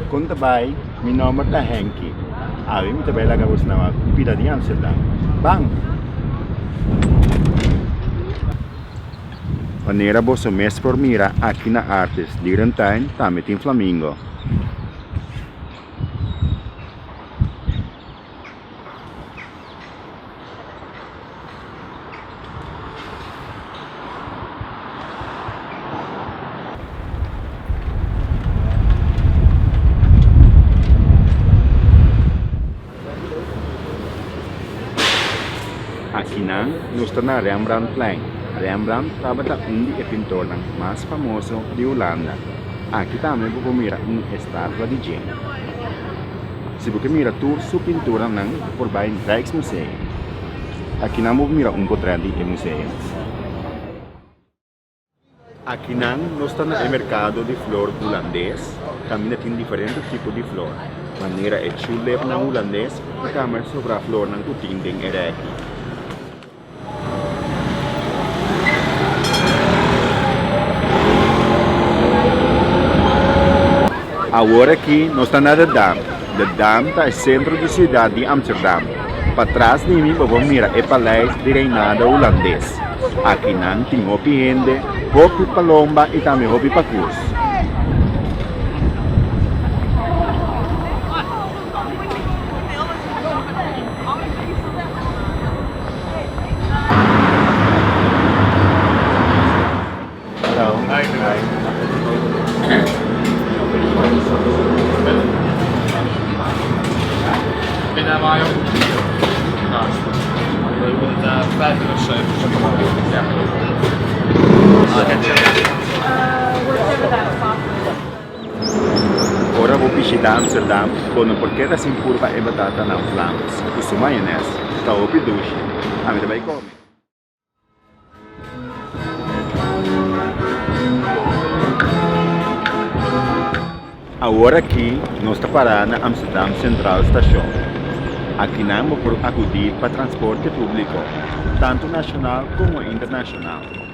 Kon ta bai? Mi nomber ta Henky. Awe mi ta bai laga bos na wak pida di Amsterdam. Ban! Manera boso mes por mira aki na Artis Dierentuin tambe tin flamingo. Akinan nos ta na Rembrandtplein. Rembrandt tabata un di e pintornan mas famoso di Hulanda. Aki tambe bo por mira un estatua di dje. Si bo ke mira tur su pinturanan bo por bai Rijksmuseum. Akinan bo por mira un potret di e museo. Akinan nos ta na e merkado di flor hulandes, kaminda tin diferente tipo di flor, manera e chulipnan hulandes i tambe sobra flornan ku tin den e rèki. Awor aki nos ta na De Dam. De Dam ta e sentro di siudat di Amsterdam. Patras di mi bo por mira e paleis di reinado hulandes. Akinan tin hopi hende, hopi palomba i tambe hopi pakus. Ora bo bishita Amsterdam, bo no por keda sin purba e batatanan Vlaams ku su mayones. Ta hopi dushi. Ami ta bai kome. Awor aki nos ta pará na Amsterdam Centraal Station. Akinan bo por akudí pa transporte públiko, tantu nashonal komo internashonal.